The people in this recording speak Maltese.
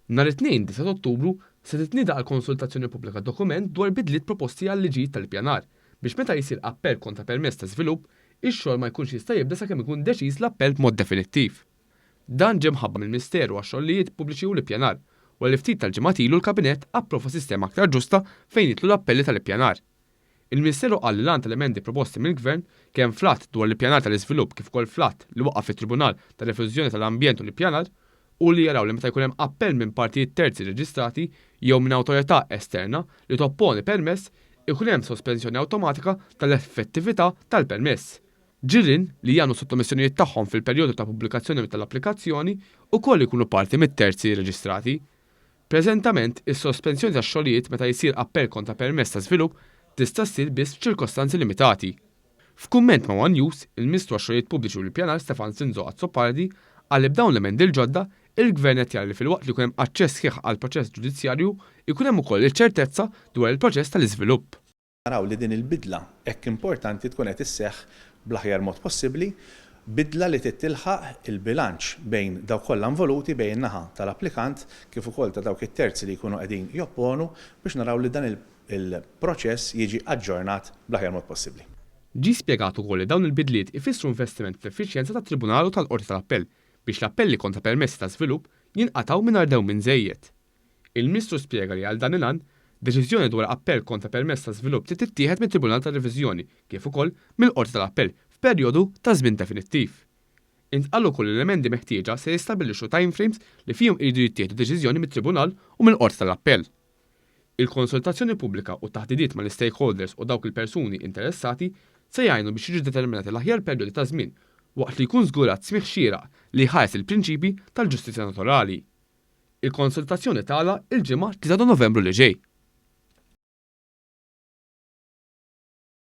Nhar it-Tnejn 9 Ottubru se titnieda għal konsultazzjoni pubblika dokument dwar bidliet proposti għal-liġijiet tal-ippjanar biex meta jsir appell kontra permess ta' żvilupp, ix-xogħol ma jkunx jista' jibda sakemm ikun deċiż l-appell b'mod definittiv. Dan ġie mħabbar mill-Ministeru għax-Xogħlijiet Pubbliċi u l-Ippjanar wara li ftit tal-ġimgħat ilu l-Kabinett approva sistema aktar ġusta fejn jidħlu l-appelli tal-ippjanar. Il-Ministeru qal li l-għan tal-emendi proposti mill-Gvern, kemm fl-Att dwar l-Ippjanar tal-Iżvilupp kif ukoll fl-Att li waqqaf it-Tribunal ta' Reviżjoni tal-Ambjent u l-Ippjanar, hu li jaraw li meta jkun hemm appell minn partijiet terzi reġistrati jew minn awtorità esterna li topponi permess, ikun hemm sospensjoni awtomatika tal-effettività tal-permess. Ġirien li jagħmlu sottomissjonijiet tagħhom fil-perjodu ta' pubblikazzjoni tal-applikazzjoni wkoll ikunu parti mit-terzi reġistrati. Preżentament, is-sospensjoni tax-xogħlijiet meta jsir appell kontra permess ta' żvilupp tista' ssir biss f'ċirkostanzi limitati. F'kumment ma' one News, il-Ministru għax-Xogħlijiet Pubbliċi u l-Ippjanar Stefan Sinzo Azzopardi qal li b'dawn l-emendi l-ġodda, il-Gvern qed jara li filwaqt li jkun hemm aċċess sħiħ għall-proċess ġudizzjarju, ikun hemm ukoll iċ-ċertezza dwar il-proċess tal-iżvilupp. Naraw li din il-bidla hekk importanti tkun qed isseħħ bl-aħjar mod possibbli, bidla li trid tilħaq il-bilanċ bejn dawk kollha involuti, bejn in-naħa tal-applikant kif ukoll ta' dawk it-terzi li jkunu qegħdin jopponu biex naraw li dan il-proċess jiġi aġġornat bl-aħjar mod possibbli. Ġie spjegat ukoll li dawn il-bidliet ifissru investiment fl-effiċjenza tat-Tribunal u tal-Qorti tal-Appell biex l-appelli kontra permessi ta' żvilupp jinqatgħu mingħajr dewmien żejjed. Il-Ministru spjega li għal dan il-għan, deċiżjoni dwar appell kontra permess ta' żvilupp trid tittieħed mit-Tribunal tar-Reviżjoni kif ukoll mill-Qorti tal-Appell f'perjodu ta' żmien definittiv. Intqal ukoll li l-emendi meħtieġa se jistabbilixxu timeframes li fihom iridu jittieħdu deċiżjoni mit-Tribunal u mill-Qorti tal-Appell. Il-konsultazzjoni pubblika u t-taħdidiet mal-istakeholders u dawk il-persuni interessati se jgħinu biex jiġu determinati l-aħjar perjodi ta' żmien waqt li jkun żgurat smigħ xieraq li jħares il-prinċipji tal-ġustizzja naturali. Il-konsultazzjoni tagħlaq il-Ġimgħa 3 ta' Novembru li ġej.